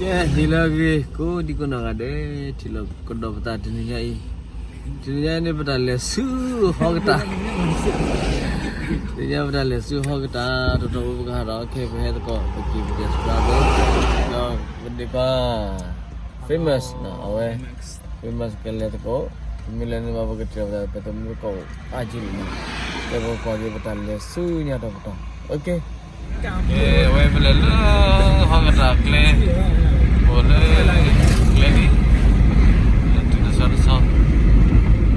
ကဲ ဟ့ၣ်လီၤဂ့ၤ ကိးဒံကိးနီၢ်ဂၤဒဲး ထံၣ်လိာ်ကဒီးပသးတနံၤညါအံၤ, တနံၤညါအံၤန့ၣ် ပတၢ်လဲၤဆူဟီၣ်ကတၢၢ်, တနံၤညါပတၢ်လဲၤဆူဟီၣ်ကတၢၢ် တတီၤဖိပကဟးဒီးခဲ ပဟဲသကိး ပက့ၤပကဲစပှၤသကိး ဒီးပဒ့ကွၢ် famous နီၤ အဝဲ famous ကလဲၤသကိး, ပမ့ၢ်လဲၤန့ၣ်ဘၣ် ပကတၢၢ်ပသး ပသမူသကိးအါကံလံနီၤ, လၢပကွၢ်က့ၤပတၢ်လဲၤဆူညါတပတီၢ် အဝဲပလဲၤလၢဟီၣ်ကတၢၢ်ကျဲ, အိၣ်လၢကျဲလံ, လၢတုၤတဆီတဆီ, ဒီးပက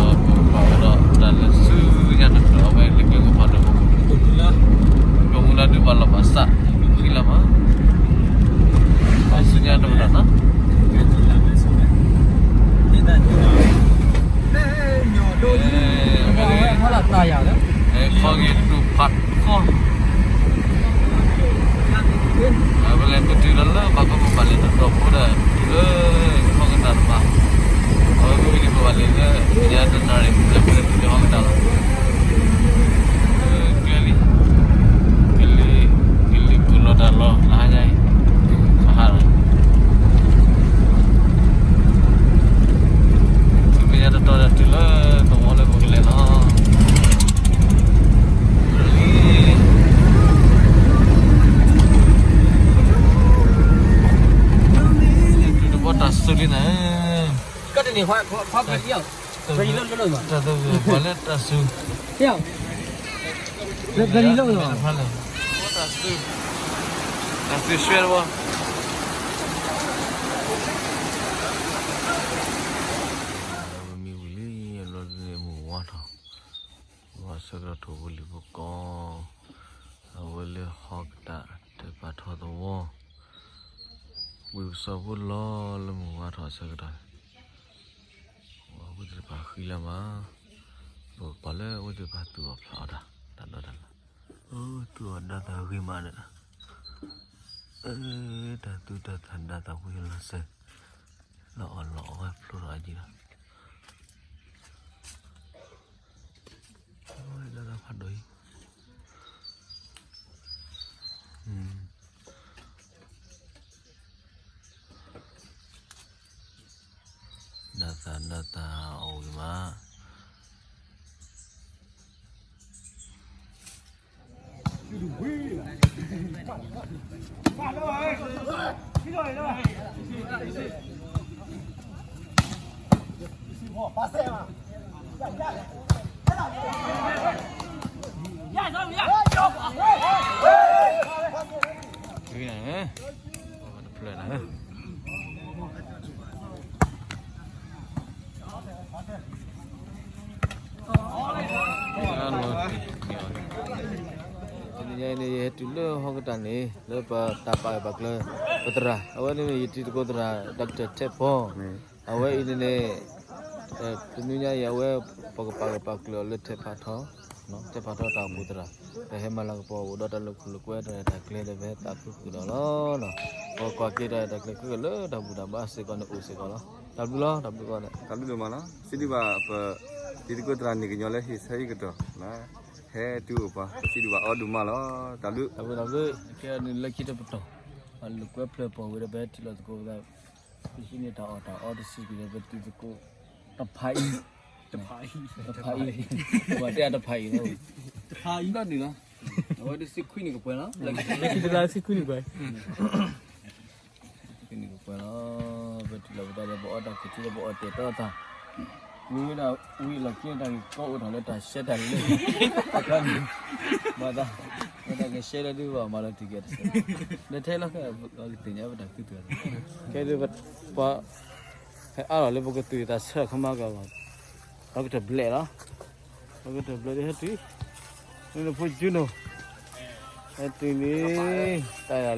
ကွၢ်ဝဲဒီးတၢ်လဲၤဆူညါတတီၢ် အဝဲလၢကျဲကဖးဒိၣ်, ကမူလၢဒုးဘၣ်လီၢ်ဘၣ်စး, ဃံလၤမး, ဆူညါတပတီၢ်နီၤ ခီဂ့ၤတူၢ်ဖးခီ, အဝဲလဲၤပတုၤဒီးလၢဘၣ်ကီၢ်ပူၤဘၣ်လဲၤတတီၢ်ဖိဒီး တုၤလၢဟီၣ်ကတၢၢ်တဖၣ်, အဝဲမ့ၢ်ဝံၤန့ၣ် ပဘၣ်လဲၤလၢ ညါတနၣ်ရံၣ် လၢပလဲၤတုၤလၢဟီၣ်ကတၢၢ်လီၤ, ကျဲလံ, ကလံၤ, ကလံၤပူၤလီၤတၢ်လီၤ လၢဟါညါအံၤ, မဟါလီၤ မ့ၢ်ညါတတီၢ်ဒီးတုၤလၢသဝီလၢပကလဲၤလီၤ. တဘီတၢ်စူၤလံနၤ, ကတန့ၣ်ခွါခွါခွါလံ, တၢ်သဘျ့ပှၤလၢတၢ်စူၤ, လၢပလံၤလၢ, တၢ်စူၤ, တၢ်စူၤဆှဲတဘီ ပမ့ၢ်ဝံၤလံ အလီၢ်န့ၣ်မုၢ်ဝါထီၣ်, ဝါဆၢကတီၢ်ထိၣ်ဖိလံၤဖိကီ, အဝဲလၢဟီၣ်ကတၢၢ် ထဲးဖးထီသဝီ, ဝံၢ်ပစီၤဖိလီၤလၢမုၢ်ဝါထီၣ်ဆၢကတီၢ်, ဝဲသ့ၣ်တဖၣ်ဃံလၤမး, ပကကွၢ်လၢအဝဲသ့ၣ်တဖၣ်သူၣ်အီၣ်ဖျးအီၣ်တၢ်, တၢ်ဒီးတၢ်လၢ, သူၣ်အီၣ်ဒါသးဂ့ၤမးဒီး, တၢ်သူၣ်တၢ်သးဒါသးဝံၤလီၤစဲး, လီၤအီၣ်လီၤအီၣ်ဝဲဖျိထီၣ်အယံၤလီၤ. အဝဲဒၣ်ဖးဒိၣ်အံၤ, ဒၣ်သၣ်ဒၣ်သၣ်အီၣ်ဝံၤမး. တနံၤညါအံၤန့ၣ် ယဟဲတုၤလၢဟီၣ်ကတၢၢ်န့ၣ် လၢပတၢ်ပာ်ဂၢၢ်ပာ်ကျၢၤ ပသရၣ် အဝဲန့ၣ်မ့ၢ်ယတံၤသကိးသရၣ် Doctor ထဲးဖီ, အဝဲအံၤန့ၣ်န့ၣ် တနံၤညါအံၤ အဝဲ ပကပာ်ဂၢၢ်ပာ်ကျၢၤအီၤလၢထဲးဖးထီ, ထဲးဖးထီတၢ်အိၣ်ဖှိၣ်သရၣ်, ပဟဲမၤလၤကပီၤအိၣ်ဒီးတၢ်လၢခိၣ်လၢကွဲတၢ်ရဲၣ်တၢ်ကျဲၤဒီး ပဟဲသးခုဃုာ်ဒီးလီၤ. ပကွၢ်က့ၤတၢ်ရဲၣ်တၢ်ကျဲၤခဲလၢာ်လၢတၢ်ဘူၣ်တၢ်ဘါစ့ၢ်ကီးန့ၣ်အိၣ်စ့ၢ်ကီးလီၤ. တၢ်ဘျုးလီၤ တၢ်ဘျုးကီးန့ၣ် တၢ်ဘျုးဒိၣ်မးလီၤ. စံးဒံးဘၣ်ပ တံၤသကိးသရၣ်န့ၣ်ကညီလၢဟ့ၣ်ဆၢဟ့ၣ်ကတီၢ် ဟဲတုၤအိၣ်ပှၤ စံးဒံးဘၣ်အီၤဒိၣ်မးလီၤ. တၢ်ဘျုး တၢ်ဘျုး တၢ်ဘျုး. ခဲအံၤန့ၣ်လၢခံတပတီၢ် အလိာ်ကွဲဖျၢၣ်ပီၢ်ဝဲဒီး ပဟဲထံၣ်လိာ်သကိးပသး ပဟံးန့ၢ်တၢ်အီၣ်တၢ်အီတစဲးကံၤဒီး ပတံၤသကိး တဖၣ်အံၤ တဖၣ်အံၤ ပှၤတဲအတဖၣ်အံၤလီၤ တဖၣ်အံၤဘျီဒုးလီၤ. အဝဲဒုးစံခွံနံၣ်ကပှဲၤလီၤ လၢခံတလါစံခွံနံၣ်ကပှဲၤ စံခွံနံၣ်ကပှဲၤလီၤ. ပထံၣ်လိာ်ပသးဒီး ပအီၣ်တၢ်ခူၣ်ထံဒီး ပအီၣ်တဲာ်တီတၢ် ဝံၤဝဲဒၣ် ဝံၤလီၢ်ခံတၢ်ဂ့ၢ်ကီအိၣ်ထီၣ်လၢတၢ်ရှဲတၢ်လ့ အခါန့ၣ် မၤသး ဝဲတၢ်ကရှဲလၢဒုးဘၣ်မၤလီၤတံၢ်က့ၤတစဲး လၢထဲလီၤခဲ ပကသ့ၣ်ညါပတၢ်သုတဂၤ ခဲဒုးပှၤ ဟဲအါထီၣ်လၢပကတုၤတၢ်ဆၢခါမါကဘၣ် Doctor Black လီၤ Doctor Black ဒုးဟဲတုၤ နဖိကၠူနိ ဟဲတုၤလံ တၢ်ယၤလံ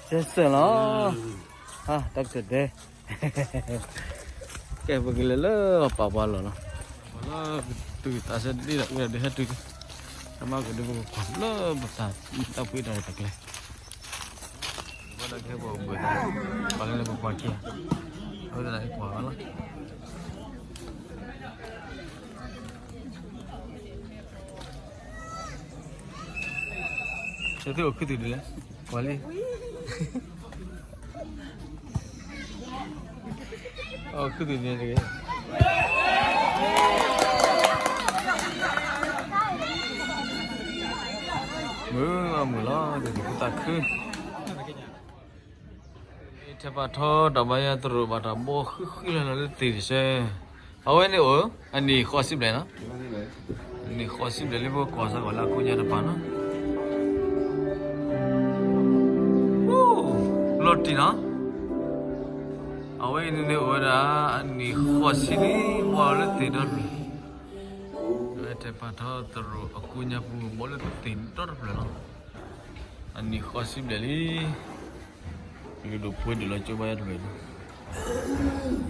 ကဲစၢၢ်လီၤ Doctor Black ကဲ ပကလဲၤလၢပာ်ပှၤလီၢ်လီၤ လၢပတုၤတၢ်ဆၢဒ်ဒီး အိၣ်ဒၣ်ဒုးဟဲတုၤလံ အမၤကဒုးပကကွၢ်လၢပတၢ် တၢ်ဖှံတၢ်ရဲၣ်တၢ်ကျဲၤ ဘၣ်ဒီးကဟဲပှၤဘၢၣ်တၢ် ပှၤလၢလၢပကွၢ်က့ၤ အဝဲသ့ၣ်ကွၢ်လီၤ သုအိၣ်ခုသူၣ်ဒ်လဲၣ် ပှၤလၢ အီၣ်ခုသူၣ်န့ၣ်တဂ့ၤ မုာ်မုာ်လီၤ တသးခု ထဲးဖးထီတၢ်ဘါယွၤသရိာ် ဘၣ်တၢ်ဘီဃံဃံလီၤလီၤလၢသ့ၣ်တဆၢ အဝဲန့ၣ်အိၣ် အနံၣ်ဃိးဆံဘျဲၣ်နီၤ အနံၣ်ဃိးဆံဘျဲၣ်လၢပကွၢ်စၢ်ကွၢ်လၢအကိးညါတပၤနီၤ လီၤတံၢ်နီၤ အဝဲအံၤန့ၣ်န့ၣ်အိၣ်ဝဲဒၣ် အနံၣ်ဃိးဆံလံ ဘီလၢသ့ၣ်ဒီတဖျၢၣ် ထဲးဖးထီသရိာ်အကိးညါပူၤ ဘီလၢသ့ၣ်ဒီတဖျၢၣ်လီၤ အနံၣ်ဃိးဆံဘျဲၣ်လံ လုၢ်ဒိၣ်ပှ့ၤဒိၣ်လီၤကၠိဘါယွၤတဖျၢၣ်လံ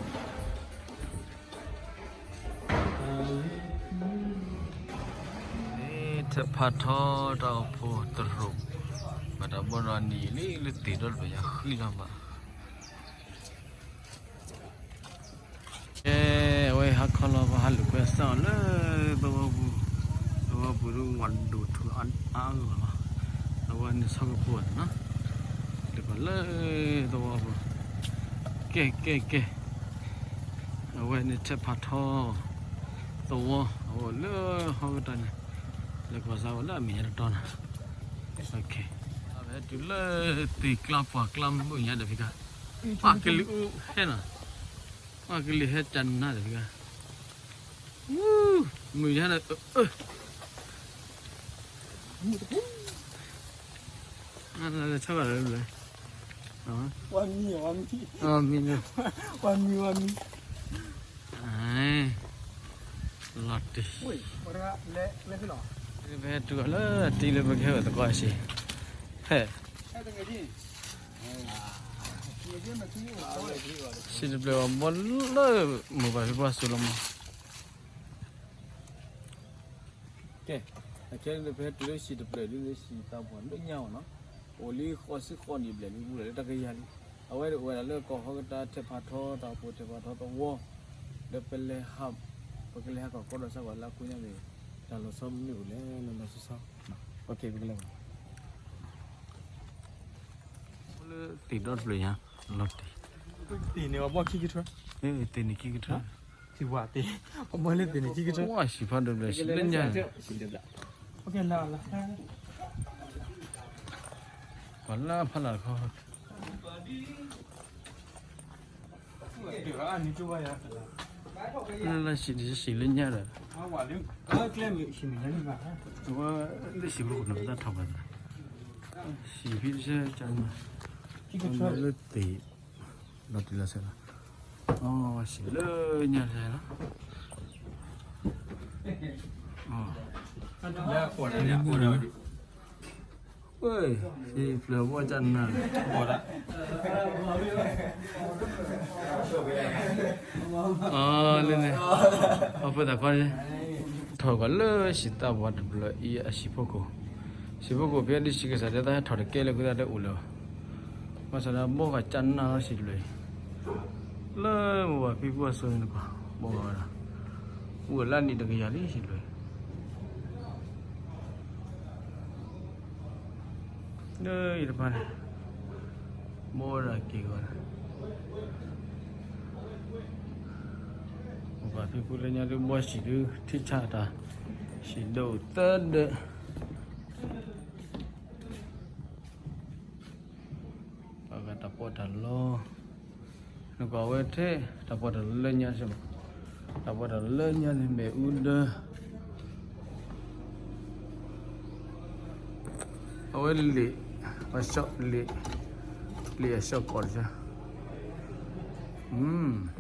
ထဲးဖးထီတၢ်အိၣ်ဖှိၣ်သရိာ် ဘၣ်တၢ်ဘီဒီးအနံၣ်လံလၢသ့ၣ်ဒီတဖျၢၣ်ညါဃံလီၤဘၣ် ကဲ အဝဲဟးခီလီၤ ပှၤဟးလူၤကွဲအစၢ်အီၤလၢသဝီပူၤ, သဝီပူၤဒ်ဝၤဒိၣ်ထူၣ်အါအါဂီၢ်လီၤ. အဝဲန့ၣ်ဆီကဖိအသးနီၤ, လဲၤကွၢ်လၢသဝီပူၤ, ကဲ ကဲ ကဲ, အဝဲန့ၣ်ထဲးဖးထီသဝီ, အအိၣ်လၢဟီၣ်ကတၢၢ်န့ၣ်, လဲၤကွၢ်စၢ်ဝဲလၢအမဲာ်ညါတတီၤနီၤ. အဝဲဟဲတုၤလၢသ့ၣ်ကျါပှၢ်ကျါမုၢ်ညါဒီးဖံခါ, ပှၤကလံၤအူဟဲနီၤ, ပှၤကလံၤဟဲကနၣ်ဒီးဖံခါ, မုၢ်ညါဒီး ဆၢဘၣ်လၢလဲၣ်, ဝါမံ, ဝါမံ, ဝါမံ, ဝါမံ, ဝါမံ, လီၤတံၢ်, ပဟဲတုၤအီၤလၢတံၤလၢပကဟဲဝဲသကိးစ့ၢ်, ဟဲ စံးတဖျၢၣ်အီၤဘီလၢမိၢ်ပၢ်ဖံဖှၢ်စိၤလီၤမး. ကဲ, အခဲန့ၣ် ပဟဲတုၤလၢစံးတဖျၢၣ်ဒ်န့ၣ် စံးသးပှၢ်လၢညါအီၤနီၤ, အိၣ်လံဃိးဆံဃိးနံၣ်ဘျဲၣ်လံ ဘူးလၢတကယၤလံ. အဝဲဒၣ်အိၣ်ဝဲဒၣ်လၢကီၢ်ဟီၣ်ကတၢၢ် ထဲးဖးထီတၢ်အိၣ်ဖှိၣ် ထဲးဖးထီသဝီ, ဒီးပလဲၤဟး, ပကလဲၤဟးကီၢ်ကီဒီးစၢ်ကွၢ်လၢအကိးညါန့ၣ်, တၢ်လီၤဆီမနုၤအိၣ်လဲၣ် လီၤလီၤဆီဆီ, ပကလဲၤဘၣ် လၢသ့ၣ်ဒီတဖျၢၣ်ညါ, လီၤတံၢ်, သ့ၣ်န့ၣ်အဘီခံကထၢ, သ့ၣ်န့ၣ်ခံကထၢ, ဝါသ့ၣ်, အဘီလၢသ့ၣ်န့ၣ်ခံကထၢ, ဝါစံးဖးဒိၣ်ဘျဲၣ်စံးလၢညါဒီး, ပှၤလၢဖးလၢ်တခီ လၢစံးတစံးလၢညါဒီး, ဝဲလၢစံးဖိကိၣ်န့ၣ် ပတၢ်ထီၣ်ဘၣ်သး, စံးဖံတဆၢကန့ၣ်, လၢသ့ၣ်, လီၤတံၢ်လီၤဆဲးလီၤ, စံးလၢညါဆဲးလီၤ, ဝဲ, စံးဖျၢၣ်ဘီကနၣ်, လၢန့ၣ်, အဖုသးခီန့ၣ်, ထီၣ်ကွၢ်လၢစံးသးပှၢ်တဖျၢၣ်အံၤအစံးဖိကိၣ်, စံးဖိကိၣ်ဖဲဒ်စံးကစၢ်တဲသး ထီၣ်တကဲလၢၤ ဃုသးတအိၣ်လၢၤဘၣ်, ဘၣ်ဆၣ်ဒီးဘီဂာ်ကနၣ်လီၤစံးတဖျၢၣ်အံၤ, လၢမိၢ်ပၢ်ဖံဖှၢ်စိၤန့ၣ်တကီၢ်, ဘီဂာ်ဝဲဒၣ်, အိၣ်လၢနံၣ်တကယၤလံစံးတဖျၢၣ် လၢယတဖၣ်န့ၣ်, ဘီဝဲဒၣ်က့ၤဂီၤန့ၣ်, မိၢ်ပၢ်ဖံဖုလၢညါဒုးဘီစံးဒုး ထံဆၣ်တၢ်, စံးဒိၣ်သၢဒၢး, အဂၤတၢ်ပီးတၢ်လီ, နကွၢ်ဝဲထဲ, တၢ်ပီးတၢ်လီလၢညါစ့ၢ်မး, တၢ်ပီးတၢ်လီလၢညါန့ၣ် မ့ၣ်အူဒၢ အဝဲလံာ်, အဆှီလံာ်, လံာ်အဆှီကီးတဆၢ, လၢန့ၣ်,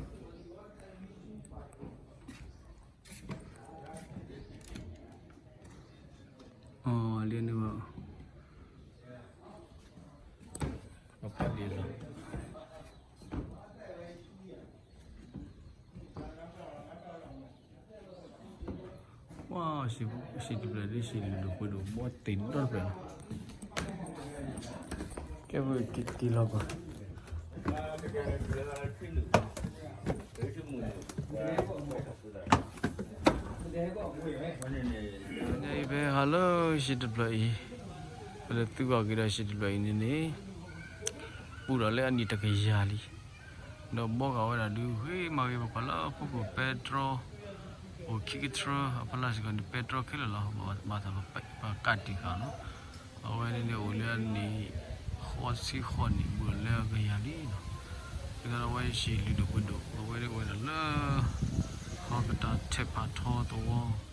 ပှၤ, စံးတဖျၢၣ်ဒ်စံးလၢဒိၣ်ပှ့ၤဒိၣ်ဘီသ့ၣ်ဒီတဖျၢၣ်လီၤ, ကဲပက့ၤလီၤကွၢ် ညါအံၤပဟဲဟးလၢစံးတဖျၢၣ်အံၤ, ဒီးသုဂီၢ်က့ၤဒီး စံးတဘျီအံၤန့ၣ်န့ၣ် ပူၤဒီးလၢအနံၣ်တကယၤလံ. ဒီးဘှီဂာ်ဝဲဒၣ်ဒုး ဂ့ၤမးဂ့ၤ ပပာ်လၢအဖီခိၣ်ပဲတြီ အိၣ်ခံကထြၢ အဖီလာ်စ့ၢ်ကီးန့ၣ် ပဲတြီခဲလၢာ်လီၤ. ဘၣ်ဆၣ်ပကးတံာ်ဃာ်နီၤ. အဝဲန့ၣ်န့ၣ်အိၣ်လၢအနံၣ်ဃိးဆံဃိးနံၣ် ဘူးဒီးလၢအကယၤလံနီၤ. ဒ်သိးဒီးအဝဲစံးလုၢ်ဒိၣ်ပှ့ၤဒိၣ် အဝဲန့ၣ်အိၣ်ဝဲဒၣ်လၢ ဟီကတၢ်ထဲးဖးထီသဝီ